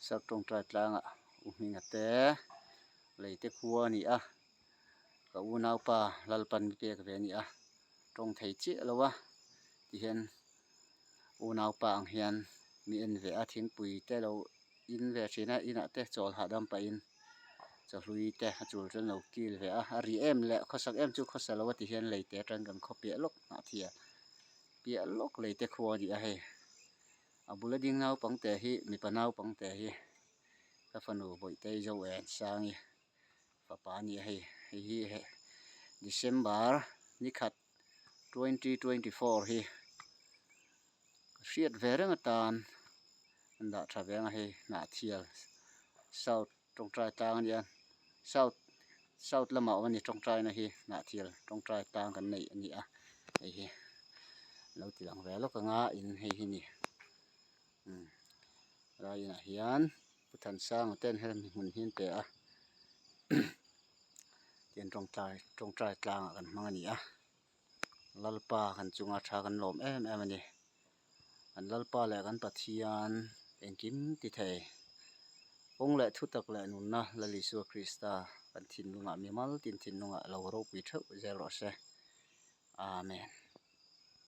South tawngtai tlangah u hminga te lei te khua a ni a ka unaupa Lalpan mi pek ve a ni a tawng thei chiah lo a tihian unaupa ang hian mi en ve a thingpui te lo in ve thin a inah te chawl hahdam pahin chawhlui te a chul chu an lo kil ve a a ri em leh khawsak em chu khawsa lo a ti hian lei te atang kan khaw piah lawk hnah thiah piah lawk lei te khua a ni a hei a bula ding naupang te hi mipa naupang te hi ka fanu bawihte zo en sangi fapa a ni a hei hei hi heh December nikhat 2024 hi hriat ve reng atan an dah tha ve ang a hei Hnahthial South tawngtai tlang a nia South South lamah awm a ni tawngtai na hi Hnahthial tawngtai tlang kan neih a ni a hei hi lo ti lang ve lawk ang a in hei hi ni umm helai inah hian Pu Thansanga ten hemi hmun hi an pe a tihian tawngtai tawngtai tlangah kan hmang a ni a Lalpa kan chunga tha kan lawm em em a ni an Lalpa leh kan Pathian engkim ti thei kawng leh thu tak leh nunna Lal Isua Krista kan thinlungah mimal tin thinlungah lo ropui theuh zel rawh se Amen.